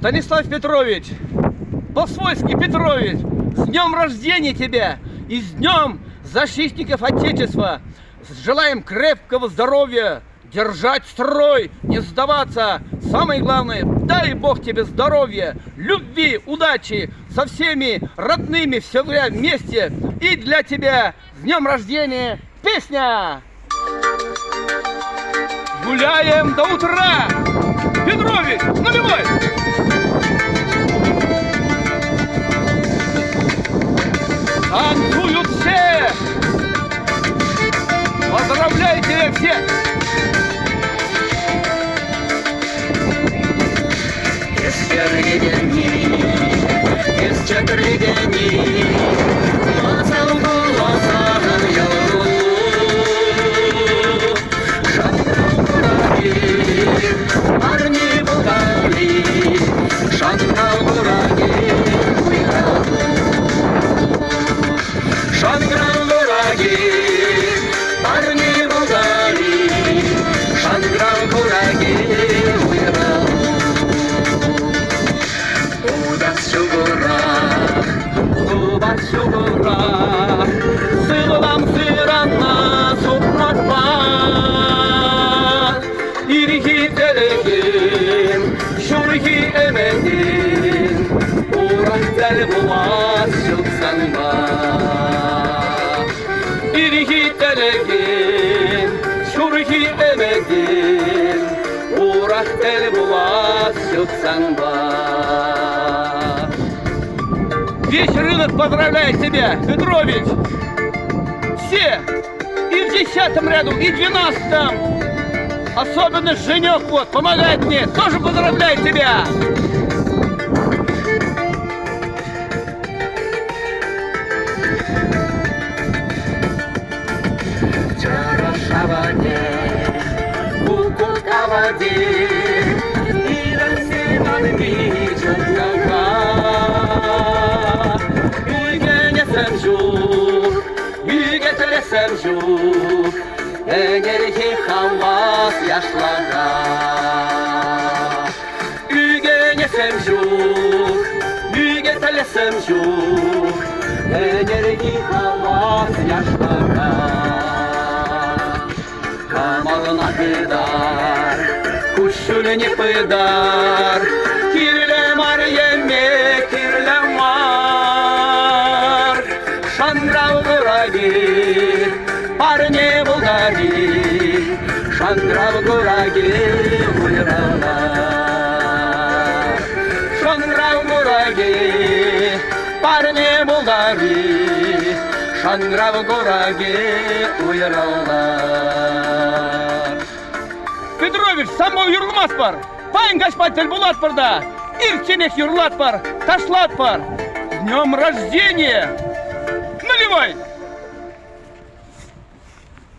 Станислав Петрович, по-свойски Петрович, с днем рождения тебя и с днем защитников Отечества! Желаем крепкого здоровья, держать строй, не сдаваться. Самое главное, дай Бог тебе здоровья, любви, удачи со всеми родными все время вместе. И для тебя с днем рождения песня! Гуляем до утра! Петрович, наливай! Танцуют все! Поздравляю тебя все! Весь рынок поздравляет тебя, Петрович! Все! И в десятом ряду, и в двенадцатом! Особенно Женек вот, помогает мне, тоже поздравляет тебя! Петрович, санпа юрламастпӑр. Паян каҫпа тӗл пулатпӑр та ирчченех юрлатпӑр, ташлатпӑр. С днем рождения! Наливай!